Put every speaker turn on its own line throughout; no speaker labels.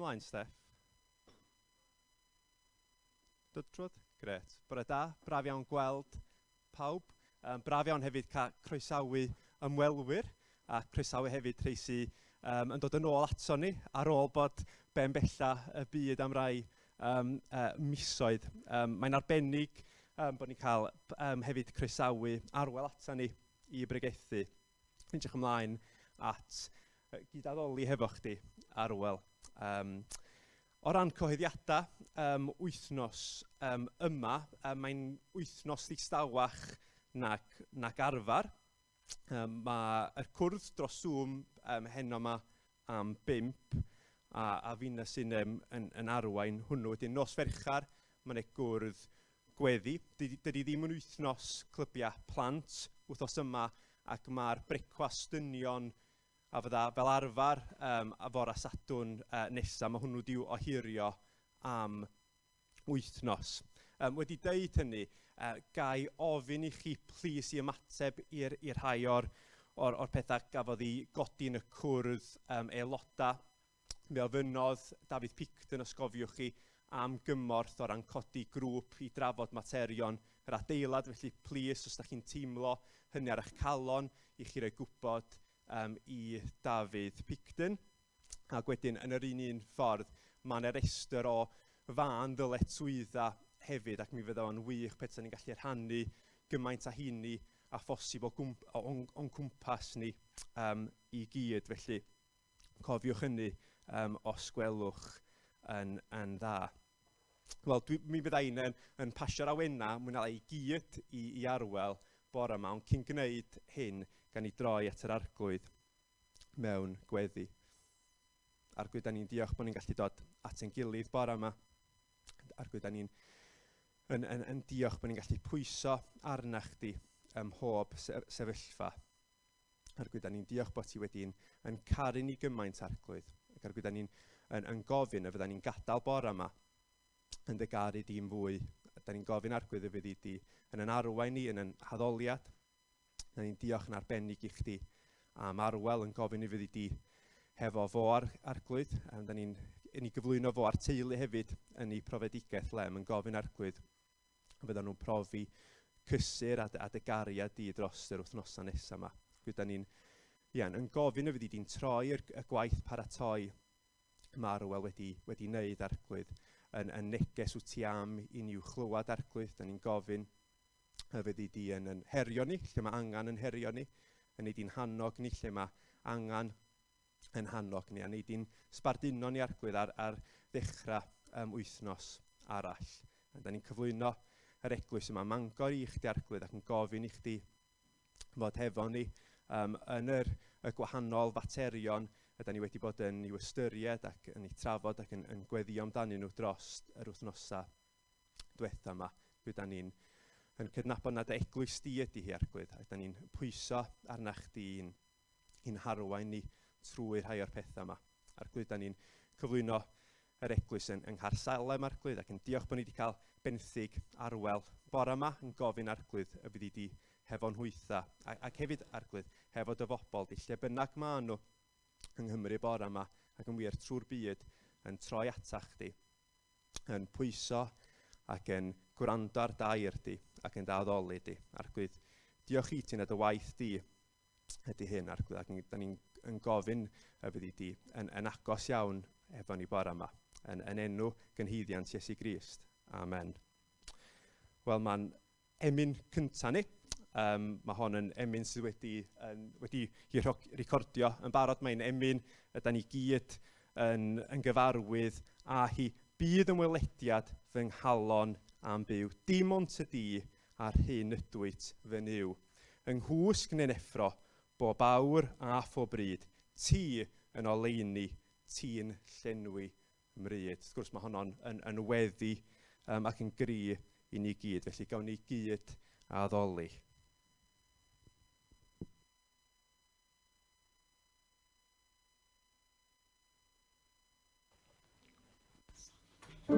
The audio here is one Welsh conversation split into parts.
ymlaen, Steff? Dod trwad? Gret. Bore da, braf iawn gweld pawb. Braf iawn hefyd cael croesawu ymwelwyr a croesawu hefyd rhai sydd yn dod yn ôl ato ni ar ôl bod ben bella y byd am rai misoedd. Mae'n arbennig bod ni'n cael hefyd croesawu Arwel ata ni i bregethu. Ni'n edrych ymlaen at gydaddoli hefo chdi, Arwel. O ran cyhoeddiadau wythnos yma, mae'n wythnos ddistawach nag, nag arfer. Mae'r cwrdd dros Zoom heno yma am 5, a finna sy'n yn arwain hwnnw. Wedyn nos Fercher, mae yna gwrdd gweddi. Dydy, dydy ddim yn wythnos clybiau plant wythnos yma, ac mae'r brecwast dynion a fydda fel arfer a fora Sadwrn nesaf, mae hwnnw wedi'w ohirio am wythnos. Wedi deud hynny, ga i ofyn i chi plis i ymateb i'r i rhai o'r, or, or pethau gafodd ei godi yn y cwrdd aelodau. Mi ofynnodd Dafydd Picton, os gofiwch chi, am gymorth o ran codi grŵp i drafod materion yr adeilad, felly plis, os da chi'n teimlo hynny ar eich calon, i chi roi gwybod i Dafydd Picton. Ac wedyn, yn yr un un ffordd, mae yna restr o fân ddyletswyddau hefyd, ac mi fydda o'n wych petai ni'n gallu rhannu gymaint â hynny a phosib o o'n, o'n cwmpas ni i gyd. Felly, cofiwch hynny os gwelwch yn dda. Wel, mi fydda i'n yn pasio'r awenau mwy na lai i gyd i Arwel bore yma, ond cyn gwneud hyn, gan i droi at yr Arglwydd mewn gweddi. Arglwydd, da ni'n diolch bod ni'n gallu dod at ein gilydd bore yma. Arglwydd, da ni'n yn diolch bod ni'n gallu pwyso arna chdi ym mhob sefyllfa. Arglwydd, da ni'n diolch bod ti wedi'n yn caru ni gymaint, Arglwydd. Ac Arglwydd, da ni'n yn gofyn y fydda ni'n gadael bore yma yn dy garu di'n fwy. Da ni'n gofyn, Arglwydd, y fyddi di yn yn arwain ni yn yn haddoliad. Da ni'n diolch yn arbennig i chdi am Arwel yn gofyn i fyddi di hefo fo ar, Arglwydd. Da ni'n yn ei gyflwyno fo a'r teulu hefyd yn ei profedigaeth lem yn gofyn Arglwydd fyddan nhw'n profi cysur a dy gariad di dros yr wythnosau nesaf yma. Gyda ni'n iawn, yn gofyn y fyddi di'n troi y gwaith paratoi mae Arwel wedi wneud, Arglwydd, yn neges wyt ti am i ni i'w chlywed, Arglwydd. Da ni'n gofyn y fyddi di yn herio ni, lle mae angen yn herio ni, yn ei di'n hannog ni, lle mae angen yn hannog ni, a nei di'n sbarduno ni, Arglwydd, ar ddechrau wythnos arall. A da ni'n cyflwyno yr eglwys yma, Mangor, i chdi, Arglwydd, ac yn gofyn i chdi fod hefo ni yn y gwahanol faterion yda ni wedi bod yn i'w ystyried ac yn eu trafod ac yn gweddio amdanyn nhw dros yr wythnosau diwetha yma. Gyda ni'n yn cydnabod nad eglwys di ydy hi, Arglwydd, ac da ni'n pwyso arna chdi i'n harwain ni trwy rhai o'r pethau yma. Arglwydd, da ni'n cyflwyno yr eglwys yng Nghaersalem, Arglwydd, ac yn diolch bod ni wedi cael benthyg Arwel bore yma, yn gofyn, Arglwydd, y byddi di hefo nhwytha, ac hefyd, Arglwydd, hefo dy fobl di, lle bynnag maen nhw yng Nghymru bore yma, ac yn wir trwy'r byd, yn troi atach chdi, yn pwyso ac yn gwrando ar dair di, ac yn dy addoli di. Arglwydd, diolch i ti na dy waith di ydy hyn, Arglwydd, ac da ni'n yn gofyn y byddi di yn agos iawn efo ni bore yma, yn enw gynhaeddiant Iesu Grist. Amen. Wel, mae'n emyn cynta ni. Mae hon yn emyn sydd wedi ei recordio yn barod. Mae'n emyn yda ni gyd yn gyfarwydd â hi. Bydd yn welediad fy nghalon am byw. Dim ond ty di a'r hyn ydwyt fy Nuw. Yng nghwsg neu'n effro, bob awr a phob bryd, ti yn oleuni, ti'n llenwi 'mryd. Wrth gwrs mae honno'n yn weddi ac yn gri i ni gyd, felly gawn ni gyd addoli.
Bydd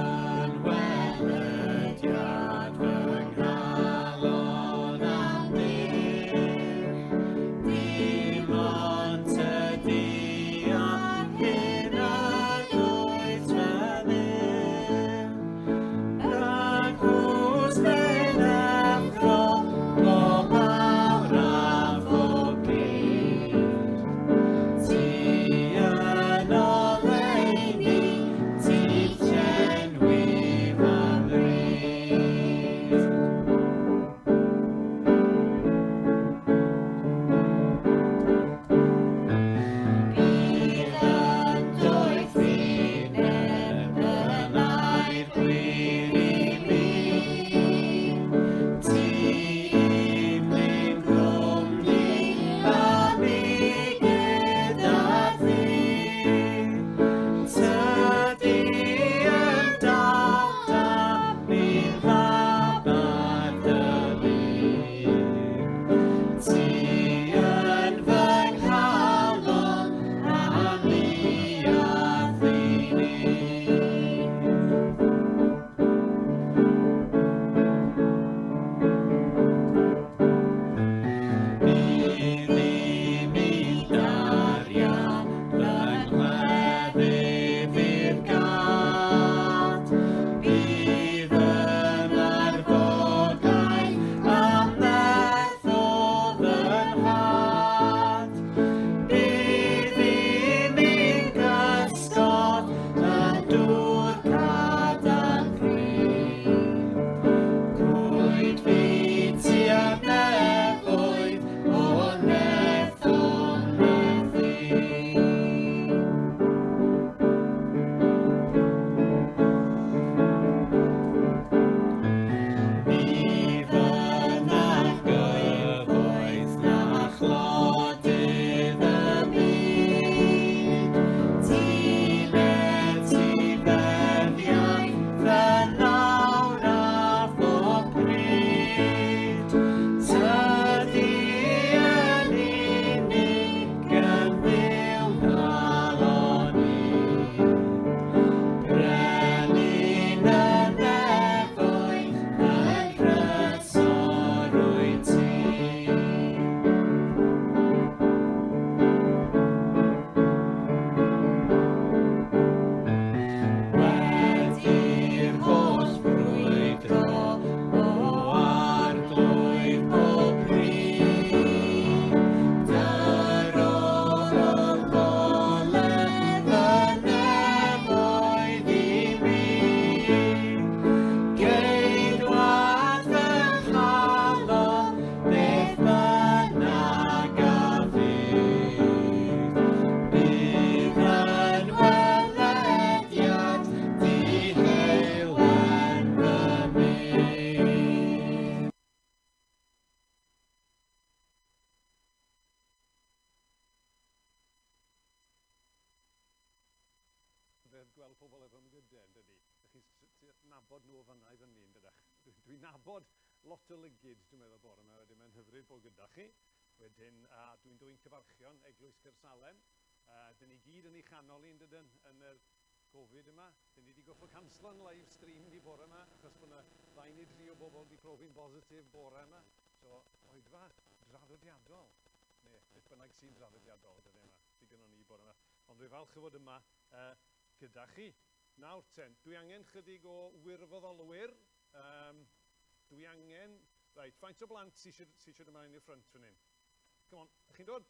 yn welediad fy nghalon. rhyfedd gweld pobl efo mygydau, yn dydy? Dych chi'n nabod nhw o fanna i fyny, yn dydych? Dwi'n nabod lot o lygid, dwi'n meddwl, bore yma, wedyn mae'n hyfryd bod gyda chi. Wedyn, a dwi'n dwyn cyfarchion Eglwys Caersalem. Uh, dyn ni gyd yn ei chanol i'n dydyn, yn yr Covid yma. Dyn ni wedi goffo canslo'n live stream ni bore yma, achos bod yna ddau neu dri o bobl wedi profi'n bositif bore yma. So, oedfa draddodiadol, neu beth bynnag sy'n draddodiadol dyddiau yma, sydd gynnon ni bore yma. Ond dwi'n falch o fod yma uh, gyda chi. Nawr ten, dwi angen chydig o wirfoddolwyr. Um, dwi angen... Reit, faint o blant sy'n eisiau, sy eisiau ymlaen i'r ffrynt fan hyn? Come on, chi'n dod?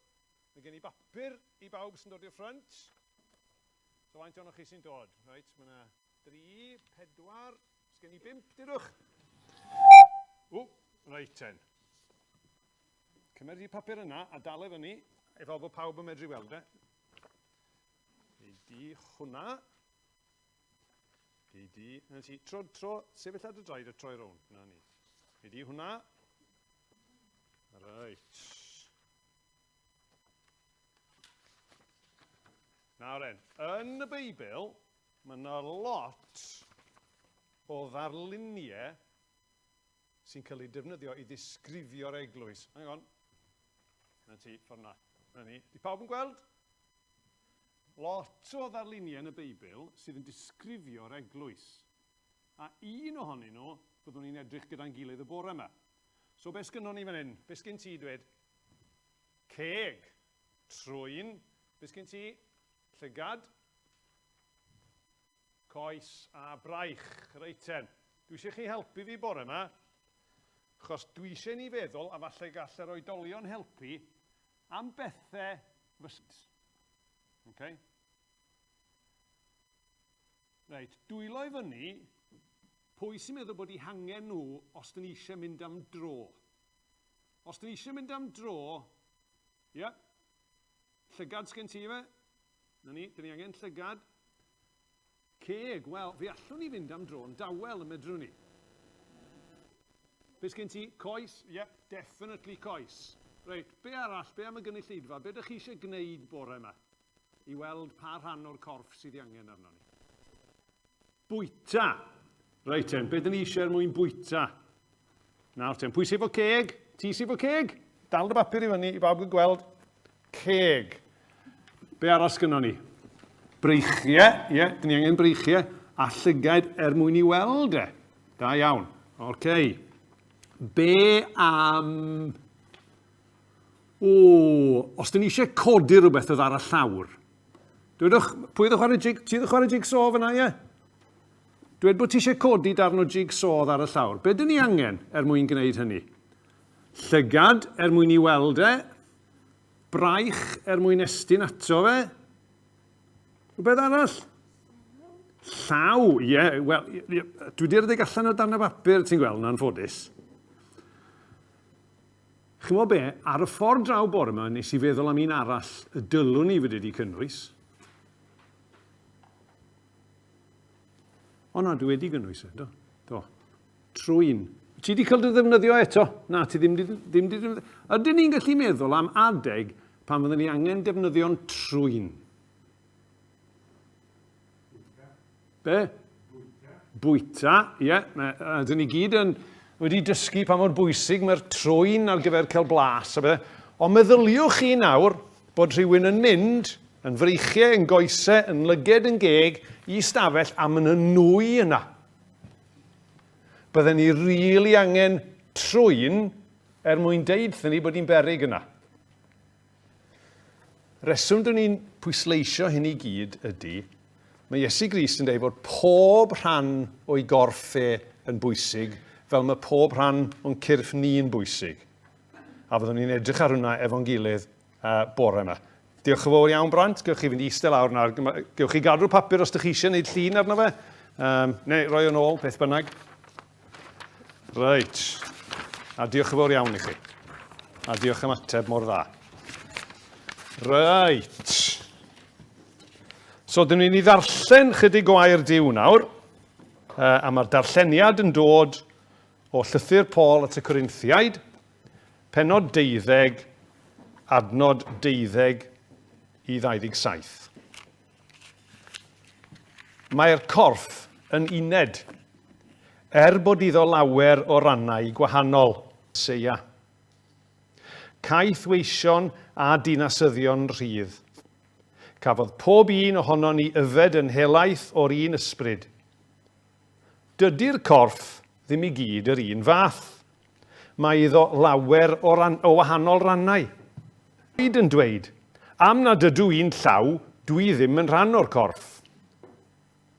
Mae gen i bapur i bawb sy'n dod i'r ffrynt. So faint ohonoch chi sy'n dod? Reit, mae yna 3, 4, sgen i 5, dydwch? O, reit ten. Cymer di papur yna a dal e fyny, efo bod pawb yn medru weld e. Ei di hwnna. Ei di, na ti, tro, tro, sefyll ar dy draed a troi rownd, na ni. Ei di hwnna. Reit. Nawr en, yn y Beibl, mae yna lot o ddarluniau sy'n cael eu defnyddio i ddisgrifio'r eglwys. Hang on. Na ti, ffordd na. Na ni. Di pawb yn gweld? Lot o ddarluniau yn y Beibl sydd yn disgrifio'r eglwys. A un ohonyn nhw byddwn ni'n edrych gyda'n gilydd y bore yma. So beth sgynnon ni fan hyn? Beth sgyn ti dweud? Ceg. Trwyn. Beth sgyn ti? Llygad. Coes a braich. Reit ten. Dwi eisiau chi helpu fi bore yma, achos dwi eisiau ni feddwl, a falle gall yr oedolion helpu, am bethau fys... Okay? Reit, dwylo i fyny, pwy sy'n meddwl bod eu hangen nhw os dyn ni eisiau mynd am dro? Os dyn ni eisiau mynd am dro, ie, yeah. Llygad sgen ti fe? Na ni, dyn ni angen llygad. Ceg, wel, fe allwn ni fynd am dro'n dawel yn medrwn ni. Be sgen ti? Coes? Ie, yep, definitely coes. Reit, be arall? Be am y gynulleidfa? Be ydych chi eisiau gwneud bore yma? I weld pa rhan o'r corff sydd ei angen arno ni. Bwyta. Reit ten, be dyn ni eisiau er mwyn bwyta? Nawr ten, pwy sydd efo ceg? Ti sydd efo ceg? Dal dy bapur i fyny i bawb yn gweld. Ceg. Be arall sgynnon ni? Breichiau, ie, yeah, dyn ni angen breichiau a llygaid er mwyn i weld e. Da iawn. Oce. Okay. Be am... O, os dyn ni eisiau codi rhywbeth oedd ar y llawr, Dwedwch, pwy oedd yn chwarae jig, ti oedd yn chwarae jig-saw fyna, ie? Dwed bod ti eisiau codi darn o jig-saw ar y llawr. Be dyn ni angen er mwyn gwneud hynny? Llygad er mwyn i weld e, braich er mwyn estyn ato fe. Rhywbeth arall? Llaw, ie, yeah, wel, dwi wedi rhedeg allan o darn o bapur, ti'n gweld, yn anffodus. Chimod be, ar y ffordd draw bore yma, nes i feddwl am un arall y dylwn i fod wedi cynnwys. O na, dwi wedi gynnwys e, do. Do. Trwyn. Ti wedi cael dy ddefnyddio eto? Na, ti ddim wedi ddim di defnyddio. Ydyn ni'n gallu meddwl am adeg pan fyddwn ni angen defnyddio'n trwyn? Be? Bwyta. Bwyta, ie. Yeah. Dyn ni gyd yn wedi dysgu pa mor bwysig mae'r trwyn ar gyfer cael blas a beth. Ond meddyliwch chi nawr bod rhywun yn mynd yn freichiau, yn goesau, yn lyged, yn geg, i stafell a maen nhw'n nwy yna. Bydden ni rili really angen trwyn er mwyn deud wrthyn ni bod hi'n berig yna. Reswm dyn ni'n pwysleisio hyn i gyd ydy, mae Iesu Grist yn dweud bod pob rhan o'i gorff e yn bwysig, fel mae pob rhan o'n cyrff ni'n bwysig. A fyddwn ni'n edrych ar hwnna efo'n gilydd uh, bore yma. Diolch yn fawr iawn, Brant. Gewch chi fynd i eistedd lawr nawr. Gewch chi gadw'r papur os ydych chi eisiau gwneud llun arno fe. Um, neu roi o'n ôl, beth bynnag. Reit. A diolch yn fawr iawn i chi. A diolch am ateb mor dda. Reit. So, dyn ni'n i ddarllen chydig o air Duw nawr. Uh, a mae'r darlleniad yn dod o llythyr Paul at y Corinthiaid, penod 12, adnod 12 i 27. Mae'r corff yn uned, er bod iddo lawer o rannau gwahanol. Seia. Caethweision a dinasyddion rhydd. Cafodd pob un ohonon ni yfed yn helaeth o'r un ysbryd. Dydy'r corff ddim i gyd yr un fath. Mae iddo lawer o, ran, o wahanol rannau. Byd yn dweud, am nad ydw i'n llaw, dwi ddim yn rhan o'r corff.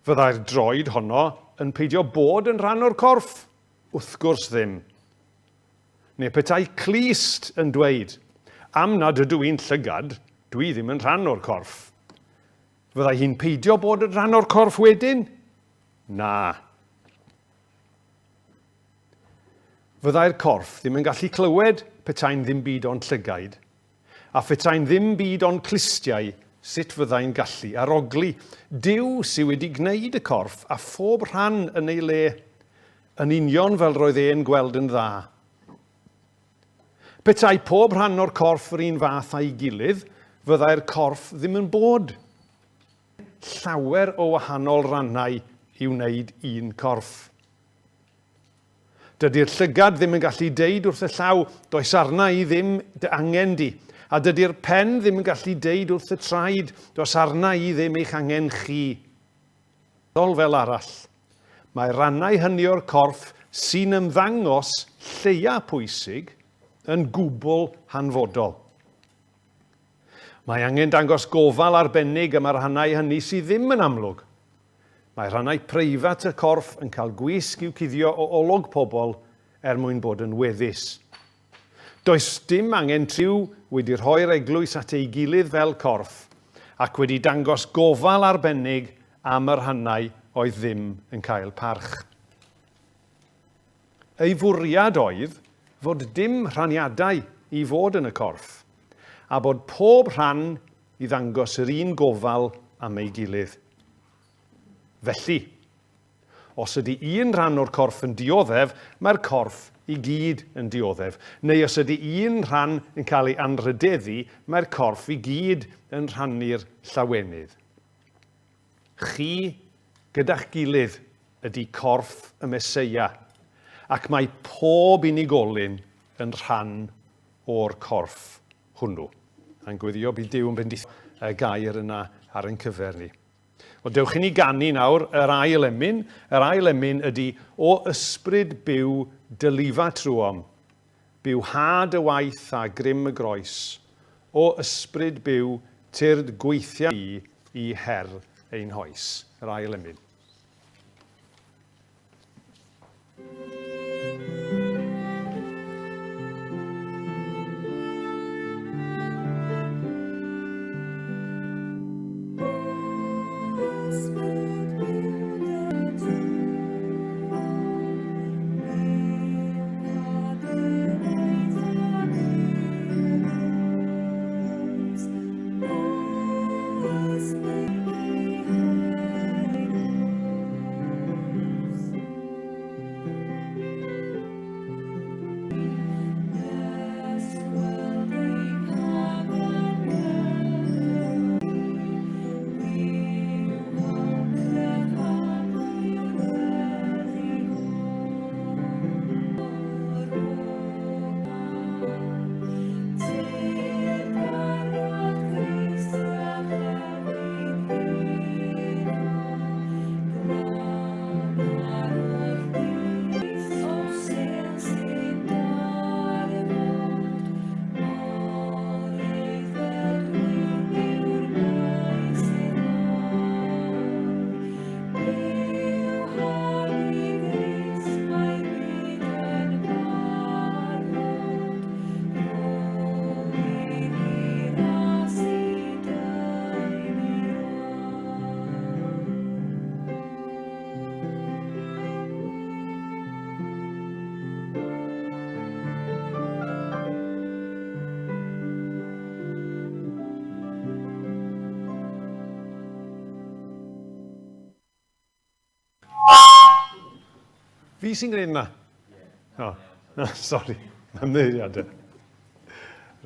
Fyddai'r droed honno yn peidio bod yn rhan o'r corff? Wrth gwrs ddim. Neu petai clust yn dweud, am nad ydw i'n llygad, dwi ddim yn rhan o'r corff. Fyddai hi'n peidio bod yn rhan o'r corff wedyn? Na. Fyddai'r corff ddim yn gallu clywed petai'n ddim byd ond llygaid, a phetai'n ddim byd ond clustiau, sut fyddai'n gallu arogli? Duw sy wedi gwneud y corff a phob rhan yn ei le, yn union fel roedd e'n gweld yn dda. Petai pob rhan o'r corff yr un fath â'i gilydd, fyddai'r corff ddim yn bod. Llawer o wahanol rannau i wneud un corff. Dydy'r llygad ddim yn gallu deud wrth y llaw, 'Does arna i ddim dy angen di. A dydy'r pen ddim yn gallu deud wrth y traed, 'Does arna i ddim eich angen chi. Ddol fel arall, mae rannau hynny o'r corff sy'n ymddangos lleia pwysig yn gwbl hanfodol. Mae angen dangos gofal arbennig am y rhannau hynny sydd ddim yn amlwg. Mae rhannau preifat y corff yn cael gwisg i'w cuddio o olwg pobl er mwyn bod yn weddus. Does dim angen Duw wedi rhoi'r eglwys at ei gilydd fel corff ac wedi dangos gofal arbennig am y rhannau oedd ddim yn cael parch. Ei fwriad oedd fod dim rhaniadau i fod yn y corff, a bod pob rhan i ddangos yr un gofal am ei gilydd. Felly, os ydy un rhan o'r corff yn dioddef, mae'r corff i gyd yn dioddef. Neu os ydy un rhan yn cael ei anrhydeddu, mae'r corff i gyd yn rhannu'r llawenydd. Chi, gyda'ch gilydd, ydy corff y Meseia, ac mae pob unigolyn yn rhan o'r corff hwnnw. A'n gweddio bydd Duw yn bendithio y gair yna ar ein cyfer ni. Wel, dewch i ni ganu nawr yr ail emyn. Yr ail emyn ydy O ysbryd byw dylifa trwom, byw had y waith a grym y groes. O ysbryd byw tyrd gweithia i i her ein hoes. Yr ail emyn. Fi sy'n gwneud yna? O, oh, sori, ymddiheuriadau.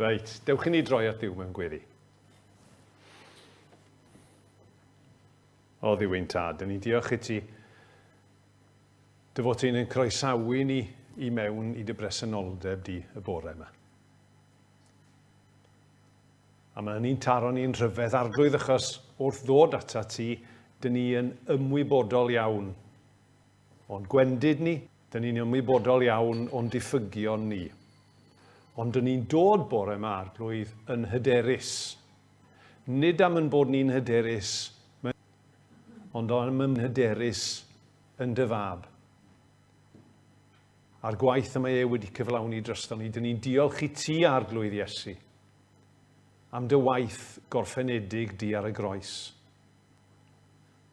Reit, dewch i ni droi at Dduw mewn gweddi. O Dduw ein Tad, dyn ni'n diolch i ti dy fod ti'n ein croesawu ni i mewn i dy bresenoldeb di y bore yma. A mae hynny'n taro ni'n rhyfedd arglwydd achos wrth ddod ata ti, dyn ni yn ymwybodol iawn o'n gwendid ni, dyn ni'n ymwybodol iawn o'n diffygion ni. Ond dyn ni'n dod bore yma arglwydd yn hyderus Nid am yn bod ni'n hyderus, ond am yn hyderus yn dy fab. A'r gwaith y mae e wedi cyflawni drosto ni, dyn ni'n diolch i ti, Arglwydd Iesu, am dy waith gorffenedig di ar y groes.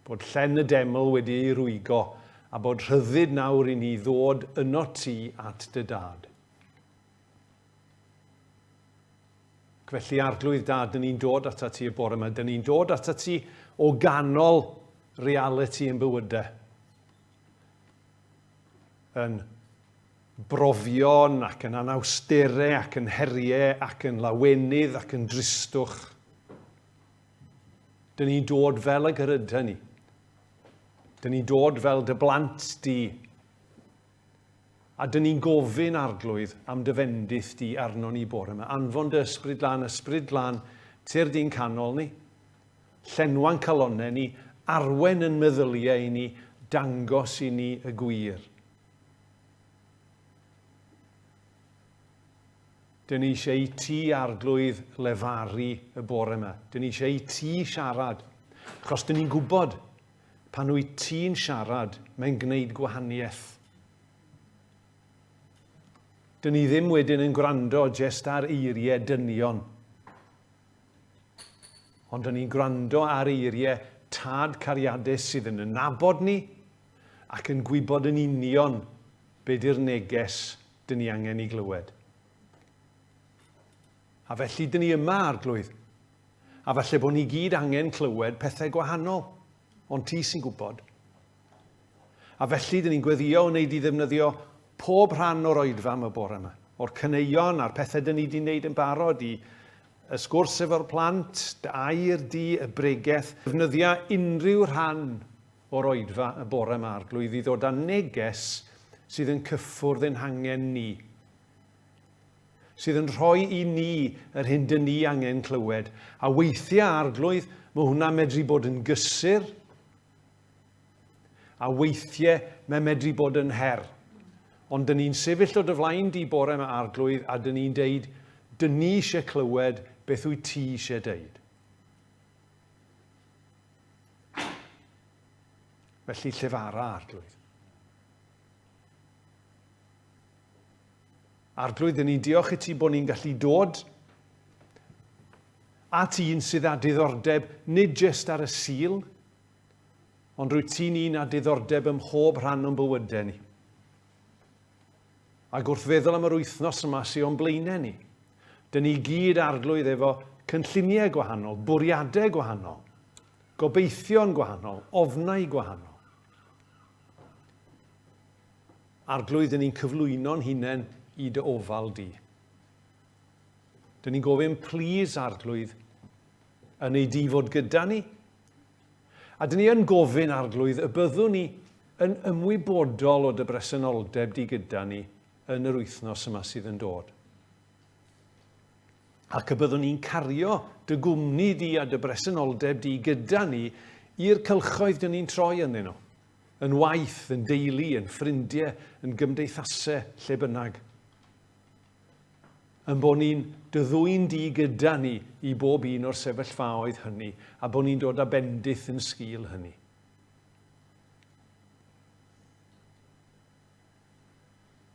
Bod llen y deml wedi ei rwygo a bod rhyddid nawr i ni ddod yno ti at dy dad. Ac felly, Arglwydd Dad, dyn ni'n dod atat ti y bore yma. Dyn ni'n dod atat ti o ganol reality yn bywydau. Yn brofion ac yn anawsterau ac yn heriau ac yn lawenydd ac yn dristwch. Dyn ni'n dod fel ag yr ydyn ni. Dyn ni'n dod fel dy blant di. A dyn ni'n gofyn, Arglwydd, am dy fendith di arnon ni bore yma. Anfon dy ysbryd lân, ysbryd glân, tyrd i'n canol ni. Llenwa'n calonnau ni, arwen yn meddyliau i ni, dangos i ni y gwir. Dyn ni eisiau i ti, Arglwydd, lefaru y bore yma. Dyn ni eisiau i ti siarad. Achos dyn ni'n gwybod Pan wyt ti'n siarad, mae'n gwneud gwahaniaeth. Dyn ni ddim wedyn yn gwrando jest ar eiriau dynion. Ond dyn ni'n gwrando ar eiriau tad cariadus sydd yn nabod ni ac yn gwybod yn union be di'r neges dyn ni angen i glywed. A felly dyn ni yma, Arglwydd, A falle bod ni gyd angen clywed pethau gwahanol, ond ti sy'n gwybod. A felly, dyn ni'n gweddio wneud i ddefnyddio pob rhan o'r oedfa am y bore yma. O'r caneuon a'r pethau dyn ni wedi wneud yn barod i y sgwrs efo'r plant, dy air di, y bregeth. Defnyddia unrhyw rhan o'r oedfa y bore yma, Arglwydd, i ddod â neges sydd yn cyffwrdd ein hangen ni. sydd yn rhoi i ni yr hyn dyn ni angen clywed. A weithiau, Arglwydd, mae hwnna'n medru bod yn gysur, a weithiau mae'n medru bod yn her. Ond dyn ni'n sefyll o dy flaen di bore yma, Arglwydd, a dyn ni'n deud, dyn ni eisiau clywed beth wyt ti eisiau deud. Felly llefara, Arglwydd. Arglwydd, dyn ni'n diolch i ti bod ni'n gallu dod at un sydd â diddordeb nid jyst ar y Sul, ond rwyt ti'n un â diddordeb ym mhob rhan o'n bywydau ni. Ac wrth feddwl am yr wythnos yma sydd o'n blaenau ni, dyn ni gyd arglwydd efo cynlluniau gwahanol, bwriadau gwahanol, gobeithion gwahanol, ofnau gwahanol. Arglwydd, dyn ni'n cyflwyno'n hunain i dy ofal di. Dyn ni'n gofyn, plîs, Arglwydd, yn ei di fod gyda ni. A dyn ni yn gofyn, Arglwydd, y byddwn ni yn ymwybodol o dy bresenoldeb di gyda ni yn yr wythnos yma sydd yn dod. Ac y byddwn ni'n cario dy gwmni di a dy bresenoldeb di gyda ni i'r cylchoedd dyn ni'n troi ynddyn nhw. Yn waith, yn deulu, yn ffrindiau, yn gymdeithasau, lle bynnag. Yn bod ni'n dy ddwyn di gyda ni i bob un o'r sefyllfaoedd hynny, a bod ni'n dod â bendith yn sgil hynny.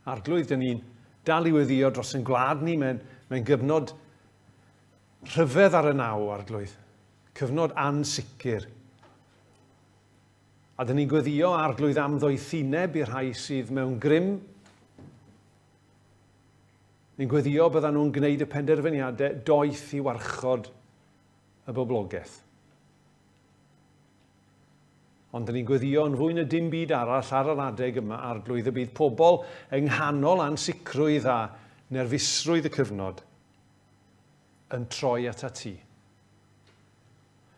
Arglwydd, dyn ni'n dal i weddio dros yn gwlad ni, mae'n mae gyfnod rhyfedd ar y naw, Arglwydd. Cyfnod ansicr. A dyn ni'n gweddio Arglwydd am ddoethineb i'r rhai sydd mewn grym. Ni'n gweddio byddan nhw'n gwneud y penderfyniadau doeth i warchod y boblogaeth. Ond dyn ni'n gweddio yn fwy na dim byd arall ar yr adeg yma, Arglwydd, y bydd pobl yng nghanol ansicrwydd a nerfusrwydd y cyfnod yn troi atat ti.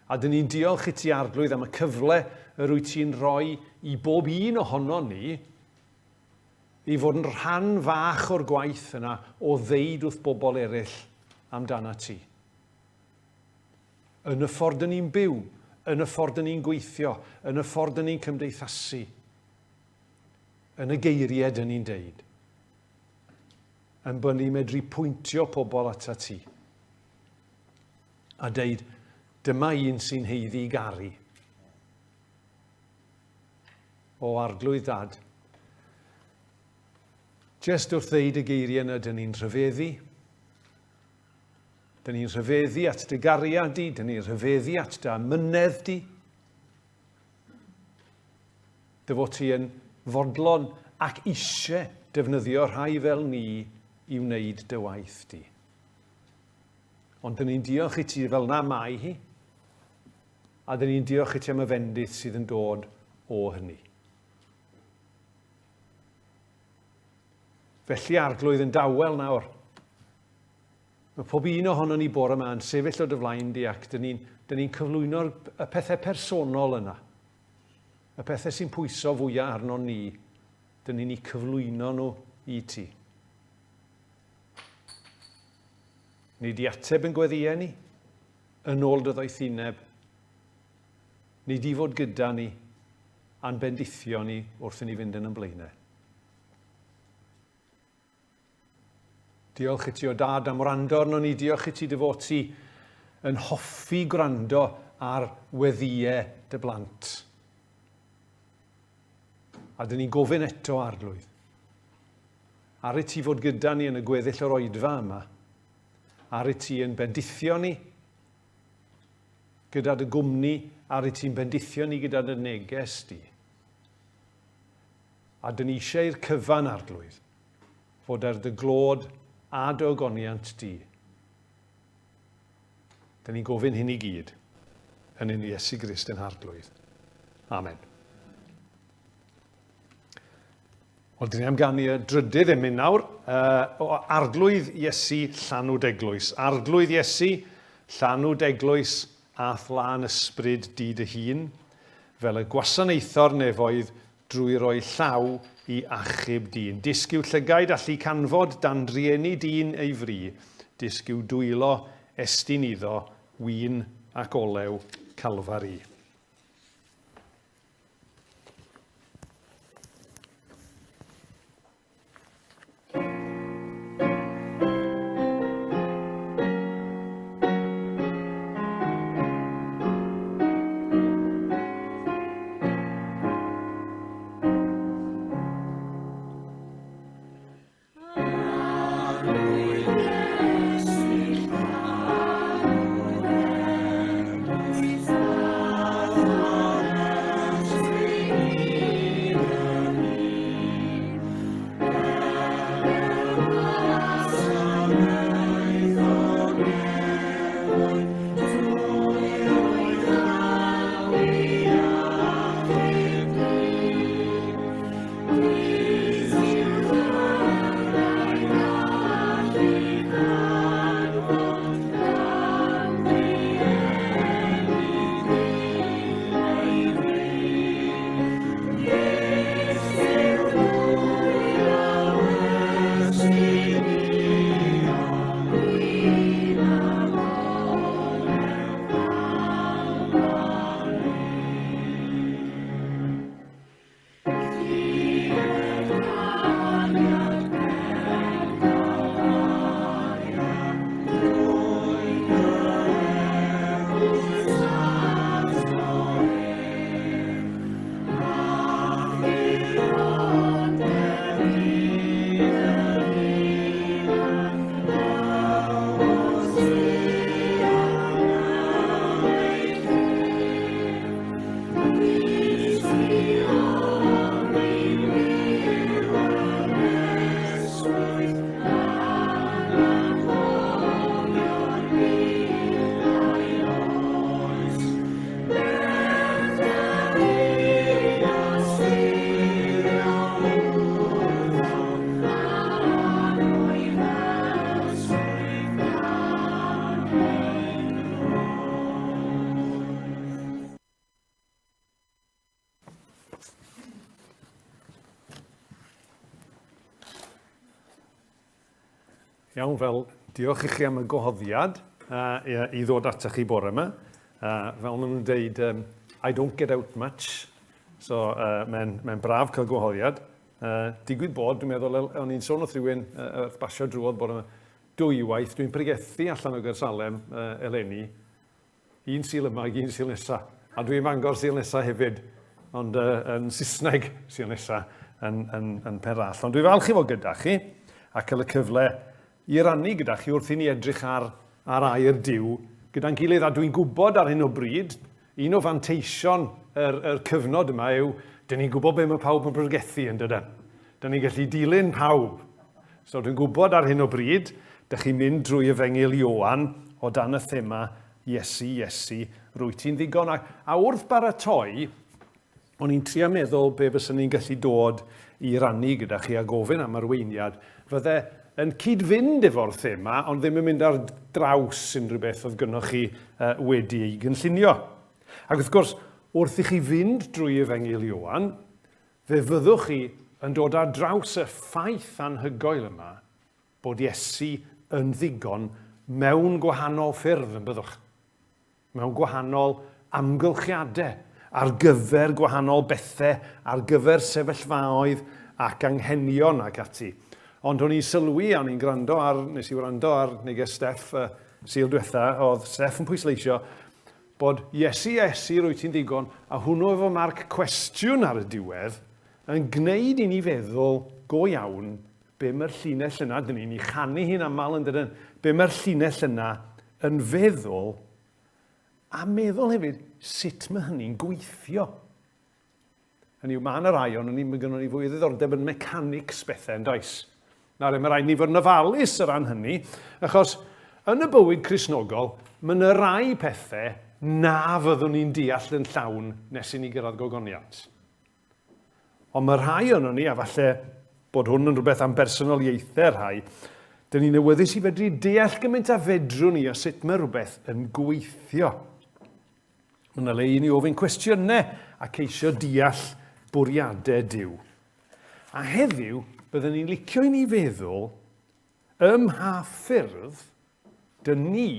A dyn ni'n diolch i ti, Arglwydd, am y cyfle yr wyt ti'n rhoi i bob un ohonon ni i fod yn rhan fach o'r gwaith yna o ddeud wrth bobl eraill amdana ti. Yn y ffordd dyn ni'n byw, yn y ffordd dyn ni'n gweithio, yn y ffordd dyn ni'n cymdeithasu, yn y geiriau dyn ni'n deud, yn bod ni'n medru pwyntio pobl ata ti. A deud, dyma un sy'n heiddi garu. O Arglwydd Dad, jest wrth ddeud y geiriau yna, dyn ni'n rhyfeddu. Dyn ni'n rhyfeddu at dy gariad di, dyn ni'n rhyfeddu at dy amynedd di. Dy fod ti yn fodlon ac eisiau defnyddio rhai fel ni i wneud dy waith di. Ond dyn ni'n diolch i ti fel na mae hi, a dyn ni'n diolch i ti am y fendith sydd yn dod o hynny. Felly Arglwydd yn dawel nawr. Mae pob un ohono ni bore yma yn sefyll o dy flaen di ac dyn ni'n ni cyflwyno'r y pethau personol yna. Y pethau sy'n pwyso fwyaf arno ni, dyn ni'n eu cyflwyno nhw i ti. Ni di ateb yn gweddïau ni, yn ôl dy ddoethineb. Ni di fod gyda ni, a'n bendithio ni wrth i ni fynd yn ein blaenau. Diolch i ti o dad am wrando arno ni. Diolch i ti dy fod ti yn hoffi gwrando ar weddïau dy blant. A dyn ni'n gofyn eto, Arglwydd, Ar i ti fod gyda ni yn y gweddill o'r oedfa yma. Ar i ti yn bendithio ni gyda dy gwmni, ar i ti'n bendithio ni gyda dy neges di. A dyn ni eisiau i'r cyfan, Arglwydd, fod ar dy glod a dy ogoniant di. Dyn ni'n gofyn hyn i gyd yn enw Iesu Grist yn Arglwydd. Amen. Wel, dyn ni am ganu y drydydd emyn nawr, uh, o Arglwydd Iesu Llanw Deglwys. Arglwydd Iesu, Llanw Deglwys, a'th lân ysbryd di dy hun, fel y gwasanaetho'r nefoedd drwy roi llaw i achub dyn. Disg i'w llygaid allu canfod dan drueni dyn ei fri, disg i'w dwylo estyn iddo win ac olew Calfari. Iawn, fel diolch i chi am y gwahoddiad uh, i, i ddod atoch chi bore yma. Uh, fel maen nhw'n deud, um, I don't get out much, so uh, mae'n mae braf cael gwahoddiad. Uh, digwydd bod, dwi'n meddwl, o'n i'n sôn wrth rhywun uh, wrth basio drwodd bore yma, dwywaith, dwi'n pregethu allan o Gersalem uh, eleni, Un Sul yma ac un Sul nesa. A dwi yn Fangor Sul nesa hefyd, ond uh, yn Saesneg Sul nesa yn, yn, yn Penrallt. Ond dwi falch i fod gyda chi a cael y cyfle i rannu gyda chi wrth i ni edrych ar, ar air Duw gyda'n gilydd. A dwi'n gwybod ar hyn o bryd, un o fanteision yr, yr cyfnod yma yw, dyn ni'n gwybod be mae pawb yn pregethu yn dydyn. Dyn ni'n gallu dilyn pawb. So dwi'n gwybod ar hyn o bryd, dych chi'n mynd drwy Efengyl Ioan o dan y thema Iesu, Iesu, rwyt ti'n ddigon. A, a wrth baratoi, o'n i'n trio meddwl be fyswn ni'n gallu dod i rannu gyda chi a gofyn am arweiniad, fydde yn cyd-fynd efo'r thema, ond ddim yn mynd ar draws unrhyw beth oedd gynnoch chi uh, wedi ei gynllunio. Ac wrth gwrs, wrth i chi fynd drwy Efengyl Ioan, Fe fyddwch chi yn dod ar draws y ffaith anhygoel yma bod Iesu yn ddigon mewn gwahanol ffyrdd, yn byddwch? Mewn gwahanol amgylchiadau, ar gyfer gwahanol bethau, ar gyfer sefyllfaoedd ac anghenion ac ati. Ond o'n i'n sylwi, a o'n i'n gwrando ar, nes i wrando ar neges Steff uh, Sul diwetha, oedd Steff yn pwysleisio Bod Iesu, Iesu, rwyt ti'n ddigon, a hwnnw efo marc cwestiwn ar y diwedd, yn gwneud i ni feddwl go iawn be mae'r llinell yna, dyn ni'n ei chanu hi'n aml yn dydyn, be mae'r llinell yna yn feddwl, a meddwl hefyd sut mae hynny'n gweithio. Hynny yw, mae yna rai ond ni, mae gynnon ni fwy o ddiddordeb yn mechanics bethau, yn does? Nawr, mae rhaid ni fod yn ofalus o ran hynny, achos yn y bywyd Cristnogol, mae yna rai pethau na fyddwn ni'n deall yn llawn nes i ni gyrraedd gogoniant. Ond mae rhai ohonon ni, a falle bod hwn yn rhywbeth am bersonoliaethau rhai, dyn ni'n awyddus i fedru deall gymaint a fedrwn ni o sut mae rhywbeth yn gweithio. Mae yna le i ni ofyn cwestiynau a ceisio deall bwriadau Duw. A heddiw, byddwn ni'n licio i ni feddwl ym mha ffyrdd dyn ni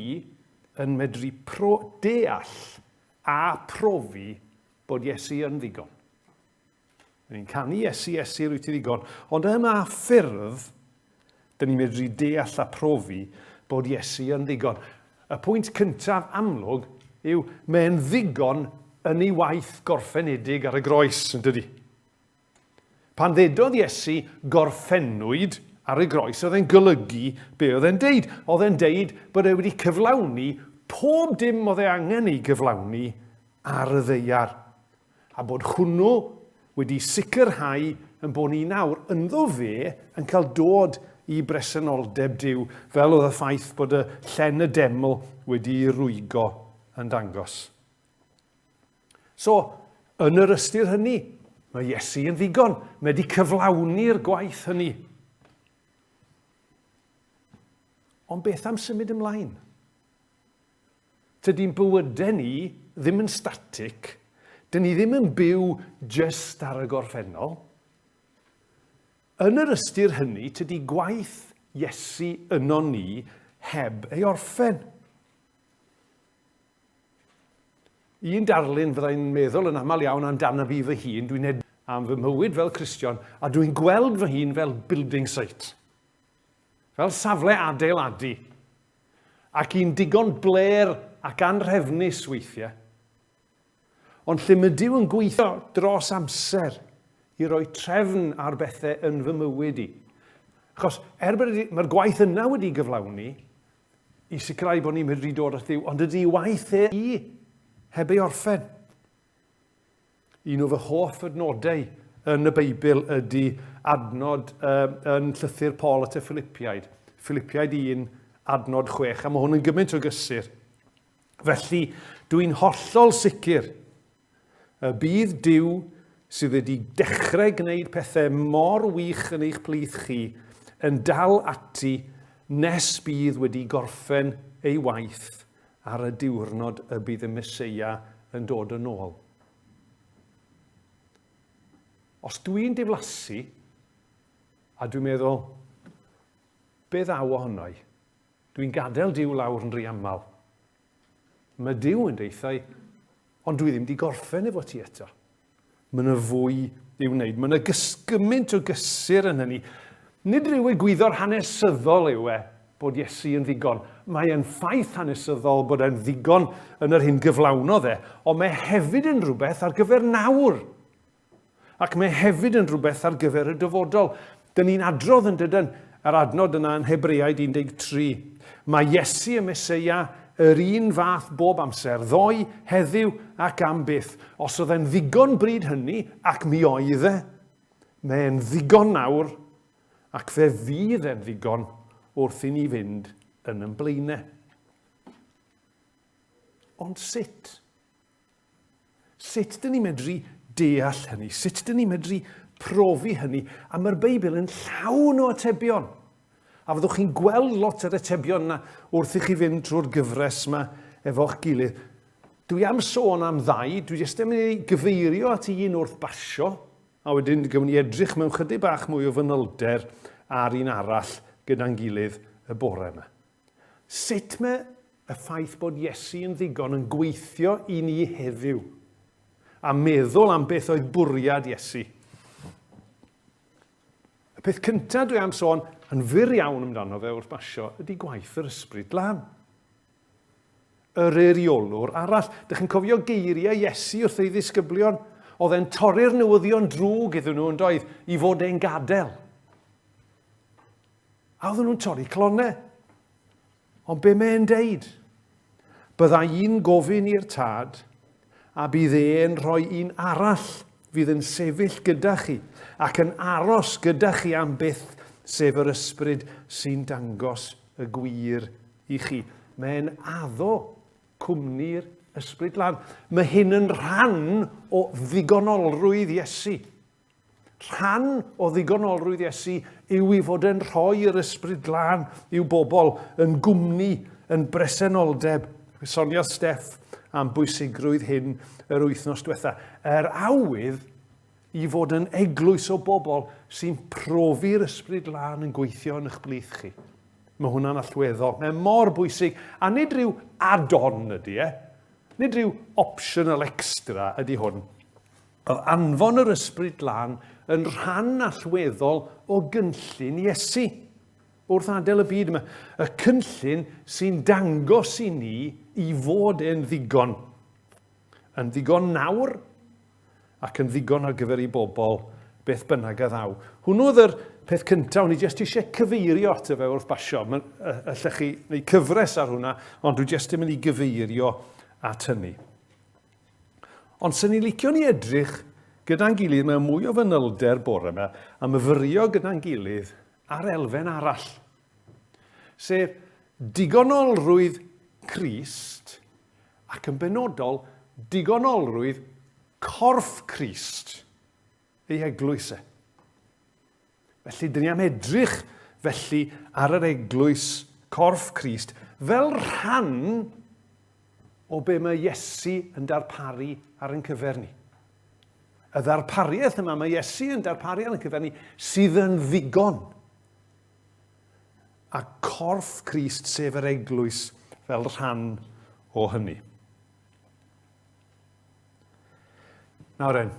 yn medru pro deall a profi bod Iesu yn ddigon. Ni'n canu Iesu, Iesu, rwyt ti ddigon. Ond ym mha ffyrdd dyn ni'n medru deall a profi bod Iesu yn ddigon? Y pwynt cyntaf amlwg yw mae'n ddigon yn ei waith gorffenedig ar y groes, yn dydy? Pan ddedodd Iesu gorffennwyd ar y groes, oedd e'n golygu be oedd e'n deud. Oedd e'n deud bod e wedi cyflawni pob dim oedd e angen ei gyflawni ar y ddaear. a bod hwnnw wedi sicrhau yn bod ni nawr ynddo fe yn cael dod i bresenoldeb Duw, fel oedd y ffaith bod y llen y deml wedi'i rwygo yn dangos. So, yn yr ystyr hynny, mae Iesu yn ddigon. Mae wedi cyflawni'r gwaith hynny. Ond beth am symud ymlaen? Tydi'n bywydau ni ddim yn static. Dyn ni ddim yn byw jyst ar y gorffennol. Yn yr ystyr hynny, tydi gwaith Iesu yno ni heb ei orffen. Un darlun fyddai'n meddwl yn aml iawn amdano fi fy hun, dwi'n edrych am fy mywyd fel Cristion, a dwi'n gweld fy hun fel building site. Fel safle adeiladu. Ac un digon blêr ac anrhefnus weithiau. Ond lle mae Duw yn gweithio dros amser i roi trefn ar bethau yn fy mywyd i. Achos er bod mae'r gwaith yna wedi gyflawni, i sicrhau bod ni'n medru dod at Dduw, ond ydy waith e i heb ei orffen. Un o fy hoff adnodau yn y Beibl ydy adnod uh, yn llythyr Paul at y Philipiaid. Philipiaid 1, adnod 6, a mae hwn yn gymaint o gysur. Felly, dwi'n hollol sicr y bydd Duw sydd wedi dechrau gwneud pethau mor wych yn eich plith chi yn dal ati nes bydd wedi gorffen ei waith ar y diwrnod y bydd y Meseia yn dod yn ôl. Os dwi'n diflasu, a dwi'n meddwl, Be ddaw ohono i? Dwi'n gadael Duw lawr yn rhy aml. Mae Duw yn deutha i, ond dwi ddim di gorffen efo ti eto. Mae yna fwy i'w wneud. Mae yna gymaint o gysur yn hynny. Nid rhyw egwyddor hanesyddol yw e bod Iesu yn ddigon. Mae e'n ffaith hanesyddol bod e'n ddigon yn yr hyn gyflawnodd e, ond mae hefyd yn rhywbeth ar gyfer nawr. Ac mae hefyd yn rhywbeth ar gyfer y dyfodol. Dyn ni'n adrodd yn dydyn yr adnod yna yn Hebreaid 13. Mae Iesu y Meseia yr un fath bob amser, ddoe, heddiw ac am byth. Os oedd e'n ddigon bryd hynny, ac mi oedd e, mae e'n ddigon nawr, ac fe fydd e'n ddigon wrth i ni fynd yn yn blaenau. Ond sut? Sut dyn ni'n medru deall hynny? Sut dyn ni'n medru profi hynny? A mae'r Beibl yn llawn o atebion. A fyddwch chi'n gweld lot o'r atebion yna wrth i chi fynd trwy'r gyfres yma efo'ch gilydd. Dwi am sôn am ddau, dwi jyst yn mynd i gyfeirio at un wrth basio, a wedyn gymwn ni edrych mewn chydig bach mwy o fanylder ar un arall gyda'n gilydd y bore yma. Sut mae y ffaith bod Iesu yn ddigon yn gweithio i ni heddiw? A meddwl am beth oedd bwriad Iesu. Y peth cyntaf dwi am sôn yn fyr iawn amdano fe wrth basio ydy gwaith yr Ysbryd Glân. Yr eiriolwr arall. Dych chi'n cofio geiriau Iesu wrth ei ddisgyblion? Oedd e'n torri'r newyddion drwg iddyn nhw yn doedd i fod e'n gadael. A oedden nhw'n torri clonau. Ond be mae'n deud? Bydda i'n gofyn i'r tad, a bydd e'n rhoi un arall fydd yn sefyll gyda chi ac yn aros gyda chi am byth, sef yr ysbryd sy'n dangos y gwir i chi. Mae'n addo cwmni'r ysbryd glân. Mae hyn yn rhan o ddigonolrwydd Iesu. Rhan o ddigonolrwydd Iesu yw i fod yn rhoi yr Ysbryd Glân i'w bobl yn gwmni, yn bresenoldeb. Soniodd Steff am bwysigrwydd hyn yr wythnos diwetha. Yr awydd i fod yn eglwys o bobl sy'n profi'r Ysbryd Glân yn gweithio yn eich blith chi. Mae hwnna'n allweddol. Mae mor bwysig, a nid rhyw add-on ydy e. Nid rhyw optional extra ydy hwn. Oedd anfon yr Ysbryd Glân yn rhan allweddol o gynllun Iesu wrth adael y byd yma. Y cynllun sy'n dangos i ni i fod e'n ddigon. Yn ddigon nawr ac yn ddigon ar gyfer ei bobl beth bynnag a ddaw. Hwnnw oedd yr peth cyntaf, o'n i jyst eisiau cyfeirio ato fe wrth basio. Allech chi wneud cyfres ar hwnna, ond dwi jyst yn mynd i gyfeirio at hynny. Ond sy'n ni'n licio ni edrych gyda'n gilydd mewn mwy o fanylder bore yma a myfyrio gyda'n gilydd ar elfen arall, sef digonolrwydd Crist ac yn benodol digonolrwydd corff Crist, ei eglwys e. Felly, dyn ni am edrych felly ar yr eglwys corff Crist fel rhan o be mae Iesu yn darparu ar ein cyfer ni. Y ddarpariaeth yma mae Iesu yn darparu ar ein cyfer ni sydd yn ddigon. A corff Crist, sef yr eglwys, fel rhan o hynny. Nawr en,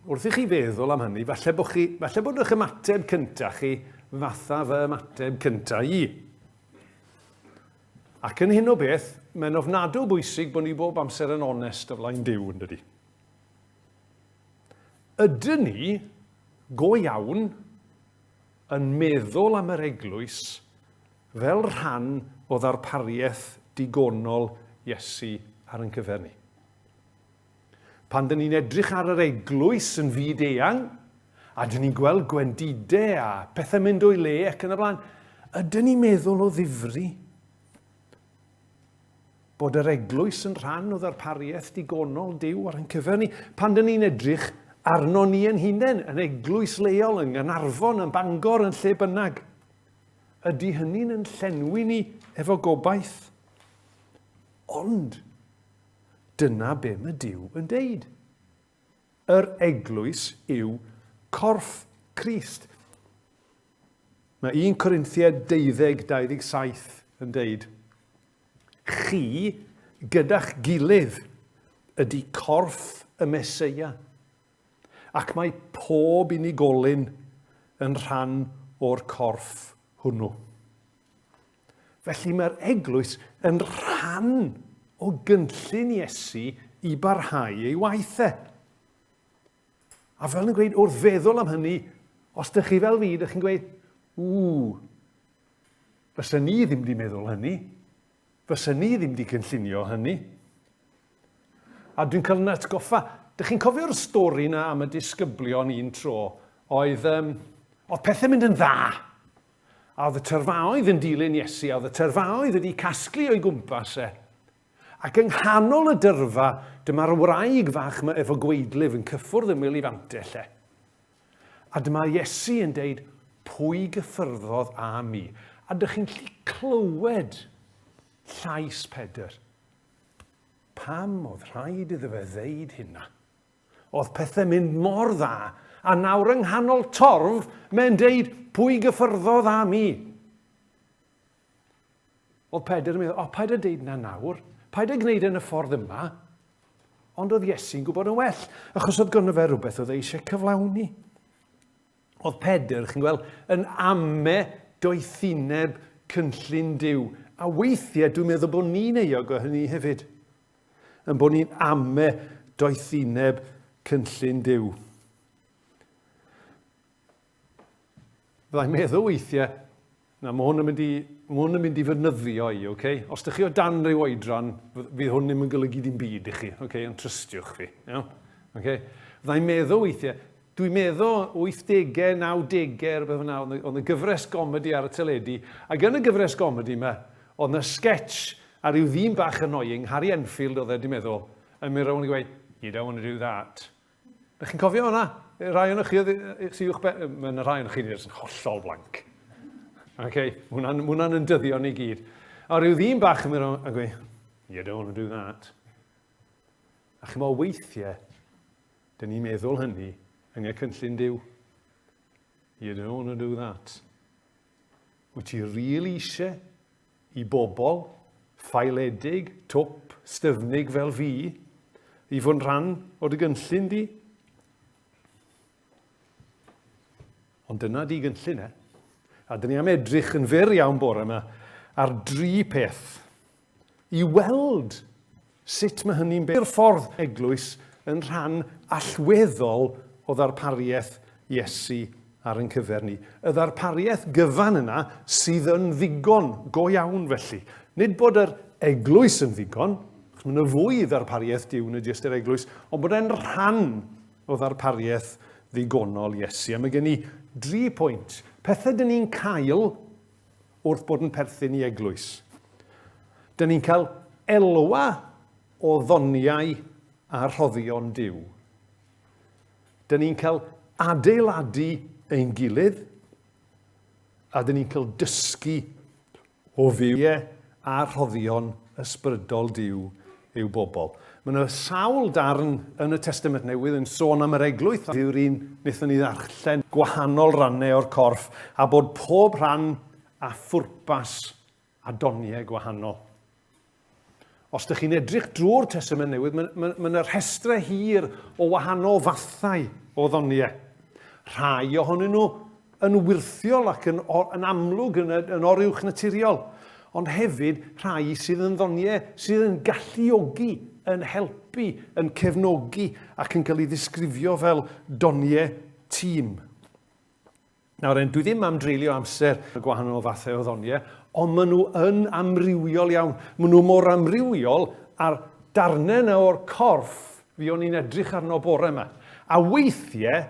wrth i chi feddwl am hynny, falle bod, chi, falle bod eich ymateb cyntaf chi fatha fy ymateb cyntaf i. Ac yn hyn o beth, mae'n ofnadw bwysig bod ni bob amser yn onest o flaen Duw, yn dydy. Ydyn ni, go iawn, yn meddwl am yr eglwys fel rhan o ddarpariaeth digonol Iesu ar ein cyfer ni? Pan dyn ni'n edrych ar yr eglwys yn fyd eang, a dyn ni'n gweld gwendidau a pethau mynd o'i le ac yn y blaen, ydyn ni'n meddwl o ddifri bod yr eglwys yn rhan o ddarpariaeth digonol Duw ar ein cyfer ni? Pan dyn ni'n edrych arno ni yn hunain, yn eglwys leol, yng Nghaernarfon, yn Bangor, yn lle bynnag, ydy hynny'n yn llenwi ni efo gobaith? Ond, Dyna be mae Duw yn deud. Yr eglwys yw corff Crist. Mae 1 Corinthiaid 12, 27 yn deud, Chi, gyda'ch gilydd, ydy corff y Meseia, ac mae pob unigolyn yn rhan o'r corff hwnnw. Felly mae'r eglwys yn rhan o gynllun Iesu i barhau ei waith e. A fel yn gweud, wrth feddwl am hynny, os dych chi fel fi, dych chi'n gweud, ww, fysa ni ddim wedi meddwl hynny. Fysa ni ddim wedi cynllunio hynny. A dwi'n cael yn atgoffa, dych chi'n cofio'r stori na am y disgyblion un tro, oedd, um, oedd pethau'n mynd yn dda. A oedd y tyrfaoedd yn dilyn Iesu, a oedd y tyrfaoedd wedi casglu o'i gwmpas e. Ac yng nghanol y dyrfa, dyma'r wraig fach 'ma efo gweidlif yn cyffwrdd ymyl ei fantell e. A dyma Iesu yn deud, pwy gyffyrddodd â mi? A dych chi'n gallu clywed llais Pedr. Pam oedd rhaid iddo fe ddeud hynna? Oedd pethau'n mynd mor dda, a nawr yng nghanol torf, mae'n deud, pwy gyffyrddodd â mi? Oedd Pedr yn meddwl, o, paid â deud na nawr, paid â gwneud yn y ffordd yma. Ond oedd Iesu'n gwybod yn well, achos oedd gynno fe rhywbeth oedd e eisiau cyflawni. Oedd Pedr, chi'n gweld, yn ame doethineb cynllun Duw. A weithiau dwi'n meddwl bod ni'n euog o hynny hefyd. Yn bod ni'n ame doethineb cynllun Duw. Fyddai'n meddwl weithiau, na, mae hwn yn mynd i, mae hwn yn mynd i fynyddio i, oce? Okay? Os ydych chi o dan ryw oedran, fydd hwn ddim yn golygu dim byd i chi, oce? Okay? Ond trystiwch fi, iawn? Okay? Fyddai'n meddwl weithiau, dwi'n meddwl 80au, 90au, rhywbeth fel yna, oedd y gyfres gomedi ar y teledu, ac yn y gyfres gomedi yma, oedd yna sketch a rhyw ddyn bach annoying, Harry Enfield oedd e, dwi'n meddwl, yn mynd rownd i gweud, you don't want to do that. Ydych chi'n cofio hwnna? Rhai o'n chi oedd sy'n uwch ben... Mae yna rhai o'n chi yn hollol blank. Okay, hwnna'n hwnna yn dyddio ni gyd. A rhyw ddyn bach yn mynd a gweud, you don't want to do that. A chi'n meddwl weithiau, dyn ni'n meddwl hynny yng y cynllun Duw. You don't want to do that. Wyt ti really eisiau i bobl ffaeledig, twp, styfnig fel fi, i fod yn rhan o dy gynllun di? Ond dyna di gynllun e. A dyn ni am edrych yn fyr iawn bore yma ar dri peth i weld sut mae hynny'n beth. Ffordd eglwys yn rhan allweddol o ddarpariaeth Iesu ar ein cyfer ni. Y ddarpariaeth gyfan yna sydd yn ddigon, go iawn felly. Nid bod yr eglwys yn ddigon, achos mae yna fwy i ddarpariaeth Duw na jyst yr eglwys, ond bod e'n rhan o ddarpariaeth ddigonol Iesu. A mae gen i dri pwynt. Pethau dyn ni'n cael wrth bod yn perthyn i eglwys. Dyn ni'n cael elwa o ddoniau a rhoddion Duw. Dyn ni'n cael adeiladu ein gilydd, a dyn ni'n cael dysgu o fyw a rhoddion ysbrydol Duw i'w bobl. Mae yna sawl darn yn y Testament Newydd yn sôn am yr eglwys, a yw'r un wnaethon ni ddarllen gwahanol rannau o'r corff, a bod pob rhan â phwrpas a doniau gwahanol. Os ydych chi'n edrych drwy'r Testament Newydd, mae yna ma, ma rhestrau hir o wahanol fathau o ddoniau. Rhai ohonyn nhw yn wyrthiol ac yn, yn amlwg yn, yn oruwch naturiol, ond hefyd rhai sydd yn ddoniau sydd yn galluogi, yn helpu, yn cefnogi ac yn cael ei ddisgrifio fel doniau tîm. Nawr en, dwi ddim am dreulio amser y gwahanol fathau o ddoniau, ond maen nhw yn amrywiol iawn. Maen nhw mor amrywiol a'r darnau yna o'r corff fi o'n i'n edrych arno bore yma. A weithiau,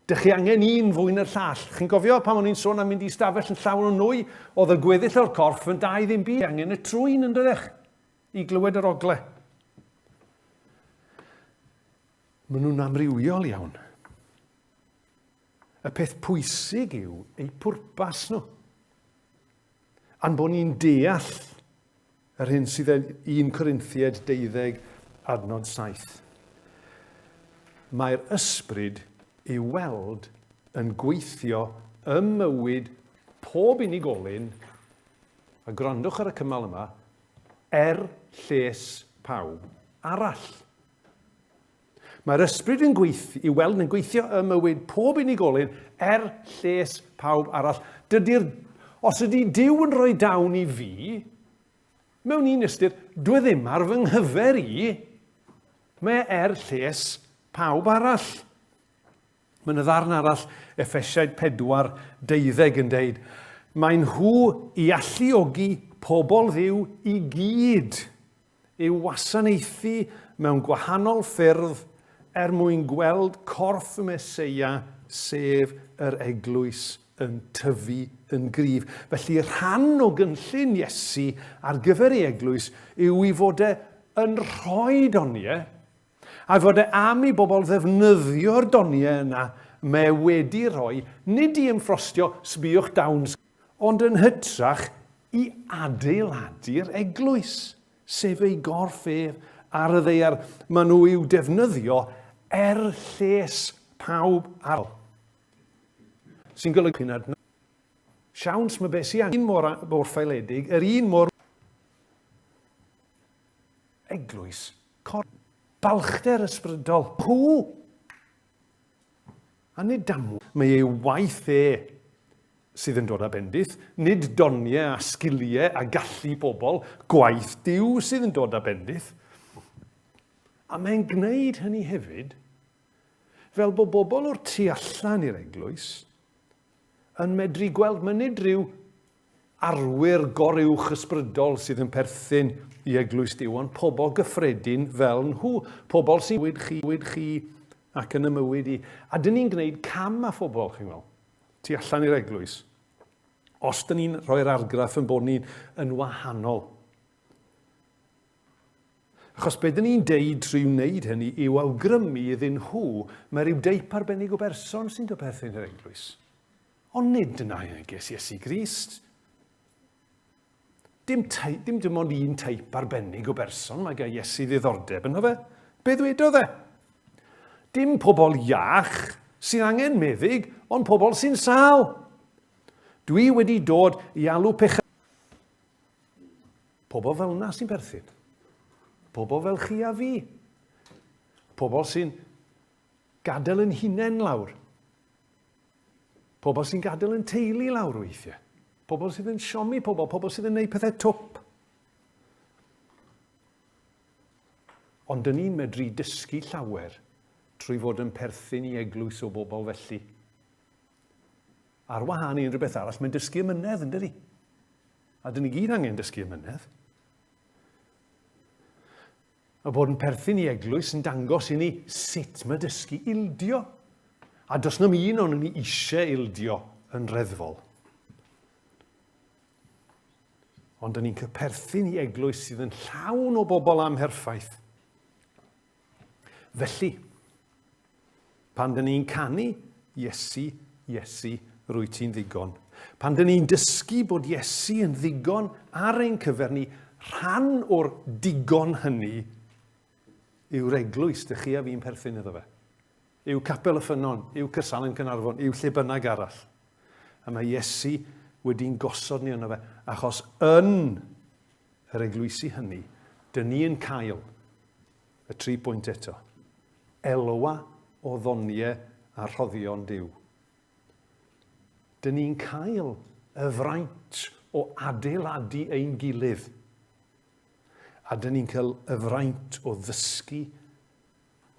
dych chi angen un fwy na'r llall. Chi'n gofio pan o'n i'n sôn am mynd i stafell yn llawn o nwy, oedd y gweddill o'r corff yn da i ddim byd. Angen y trwyn yn doeddech i glywed yr ogle. Maen nhw'n amrywiol iawn. Y peth pwysig yw eu pwrpas nhw. A'n bod ni'n deall yr hyn sydd yn 1 Corinthiaid 12 adnod 7. Mae'r ysbryd i'w weld yn gweithio ym mywyd pob unigolyn, a gwrandwch ar y cymal yma, er lles pawb arall. Mae'r ysbryd yn gweithio, i weld yn gweithio ym mywyd pob unigolyn er lles pawb arall. Dydy'r, os ydy Duw yn rhoi dawn i fi, mewn un ystyr, dwi e ddim ar fy nghyfer i, mae e er lles pawb arall. Mae yna ddarn arall, Effesiaid 4, 12 yn deud, Mae nhw i alluogi pobl Dduw i gyd i'w wasanaethu mewn gwahanol ffyrdd er mwyn gweld corff y Meseia, sef yr eglwys, yn tyfu yn gryf. Felly rhan o gynllun Iesu ar gyfer ei eglwys yw i fod e yn rhoi doniau A'i fod e am i bobl ddefnyddio'r doniau yna mae e wedi rhoi, nid i ymffrostio, sbïwch dawns, ond yn hytrach i adeiladu'r eglwys, sef ei gorff ef ar y ddaear. Maen nhw i'w defnyddio er lles pawb arall. Sy'n golygu nad siawns mae beth sy'n angen mor, mor ffaeledig, yr un mor eglwys Cor. Balchder ysbrydol. Pw! A nid damwain. Mae ei waith e sydd yn dod â bendith, nid doniau a sgiliau a gallu pobl, gwaith Duw sydd yn dod â bendith. A mae'n gwneud hynny hefyd fel bod bobl o'r tu allan i'r eglwys yn medru gweld, mae nid rhyw arwyr goruwch ysbrydol sydd yn perthyn i Eglwys Duw, ond pobl gyffredin fel nhw, pobl sy'n mywyd chi, mywyd chi ac yn y mywyd i. A dyn ni'n gwneud cam â phobl, chi'n gweld, tu allan i'r eglwys. Os dyn ni'n rhoi'r argraff yn bod ni'n yn wahanol. Achos be dyn ni'n deud trwy wneud hynny yw awgrymu iddyn nhw mae rhyw deip arbennig o berson sy'n dod perthyn i'r eglwys. Ond nid dyna neges Iesu Grist. Dim, dim dim ond un teip arbennig o berson mae gan Iesu ddiddordeb ynddo fe. Be ddwedodd e? Dim pobl iach sy'n angen meddyg, ond pobl sy'n sâl. Dwi wedi dod i alw pech... Pobl fel yna sy'n perthyn. Pobl fel chi a fi. Pobl sy'n gadael yn hunain lawr. Pobl sy'n gadael yn teulu lawr weithiau. Pobl sydd yn siomi pobl, pobl sydd yn gwneud pethau twp. Ond dyn ni'n medru dysgu llawer trwy fod yn perthyn i eglwys o bobl felly. Ar wahân i unrhyw beth arall, mae'n dysgu ymynedd, yn dydi? A dyn ni gyd angen dysgu ymynedd. Mae bod yn perthyn i eglwys yn dangos i ni sut mae dysgu ildio. A does na'm un o'n ni eisiau ildio yn reddfol. Ond dyn ni'n perthyn i eglwys sydd yn llawn o bobl amherffaith. Felly, Pan dyn ni'n canu, Iesu, Iesu, rwyt ti'n ddigon. Pan dyn ni'n dysgu bod Iesu yn ddigon ar ein cyfer ni, rhan o'r digon hynny yw'r eglwys dych chi a fi'n perthyn iddo fe. Yw Capel y Ffynnon, yw Caersalem Caernarfon, yw lle bynnag arall. A mae Iesu wedi'n gosod ni yno fe, achos yn yr eglwysi hynny, dyn ni yn cael Y triphwynt eto. Elwa o ddoniau a rhoddion Duw. Dyn ni'n cael y fraint o adeiladu ein gilydd. A dyn ni'n cael y fraint o ddysgu,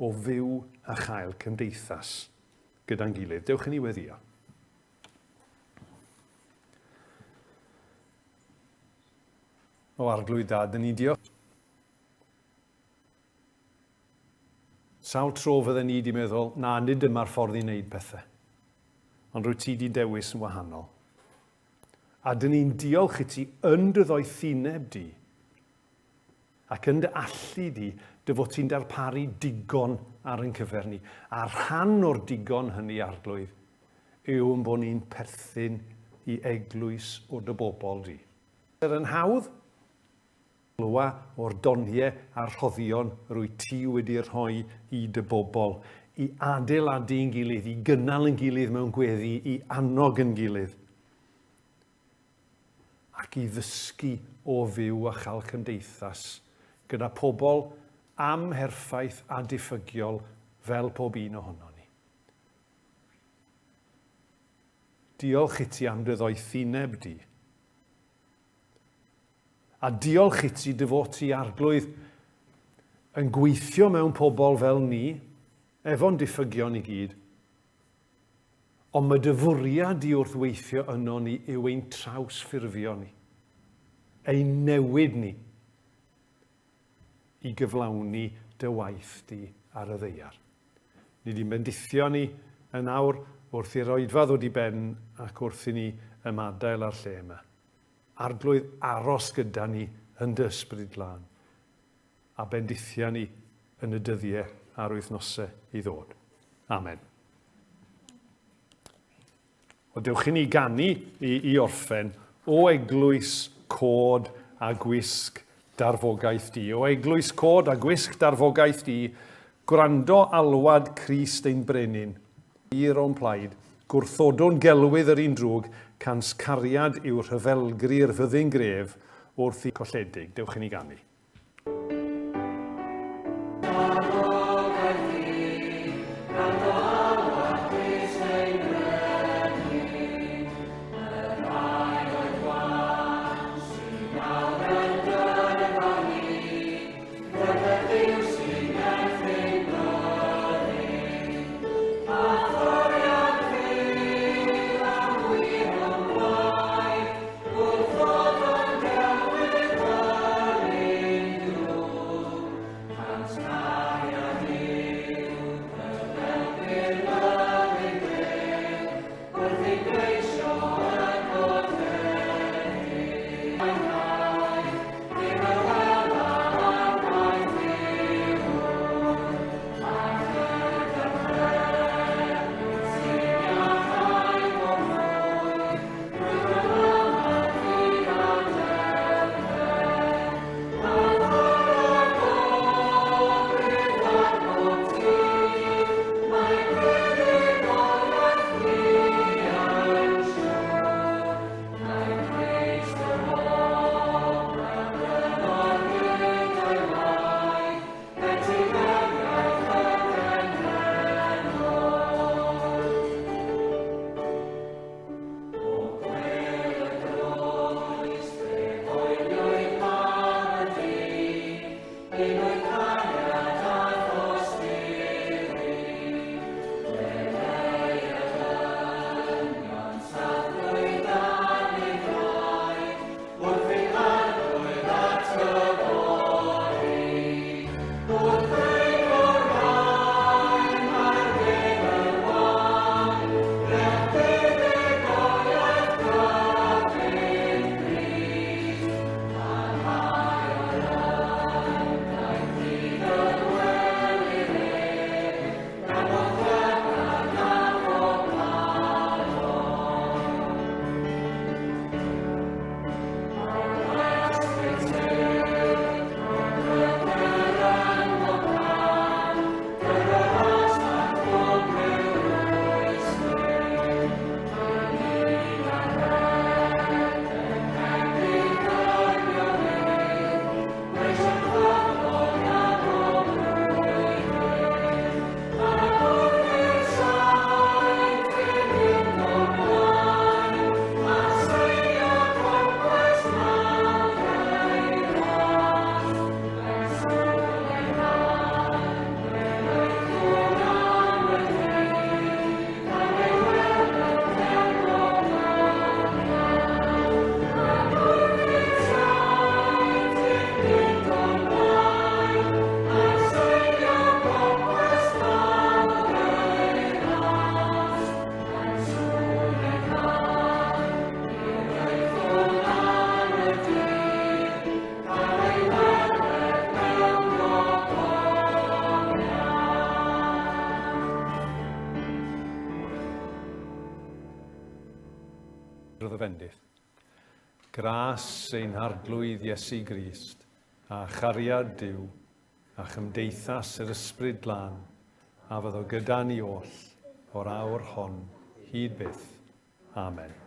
o fyw a chael cymdeithas gyda'n gilydd. Dewch i ni weddio. O Arglwydd Dad, dyn ni'n diolch. Sawl tro fydden ni 'di meddwl, na, nid dyma'r ffordd i wneud pethau. Ond rwyt ti 'di dewis yn wahanol. A dyn ni'n diolch i ti yn dy ddoethineb di ac yn dy allu di, dy fod ti'n darparu digon ar ein cyfer ni. A rhan o'r digon hynny, Arglwydd, yw yn bod ni'n perthyn i eglwys o dy bobl di. Er yn hawdd, Elwa o'r doniau a'r rhoddion rwyt ti wedi rhoi i dy bobl, i adeiladu'n gilydd, i gynnal yn gilydd mewn gweddi, i annog yn gilydd. ac i ddysgu o fyw a chael cymdeithas gyda pobl amherffaith a diffygiol fel pob un ohonon ni. Diolch i ti am dy ddoethineb di. A diolch i ti dy fod ti, Arglwydd, yn gweithio mewn pobl fel ni, efo'n diffygion i gyd, ond mae dy fwriad di wrth weithio yno ni yw ein trawsffurfio ni, ein newid ni, i gyflawni dy waith di ar y ddaear. Ni di'n bendithio ni yn awr wrth i'r oedfa ddod i ben ac wrth i ni ymadael â'r lle yma. Arglwydd, aros gyda ni yn dy Ysbryd Glân, a bendithia ni yn y dyddiau a'r wythnosau i ddod. Amen. O dewch i ni ganu i, i orffen, o eglwys cod a gwisg darfogaeth di. O eglwys cod a gwisg darfogaeth di, gwrando alwad Crist ein brenin. Ir o'n plaid, gwrthodwn gelwydd yr un drwg, cans cariad yw rhyfelgri'r fyddin gref wrth i colledig. Dewch i ni ganu. Roedd y fendith. Gras ein Harglwydd Iesu Grist, a chariad Duw, a chymdeithas yr Ysbryd Glân, a fyddo gyda ni oll o'r awr hon hyd byth. Amen.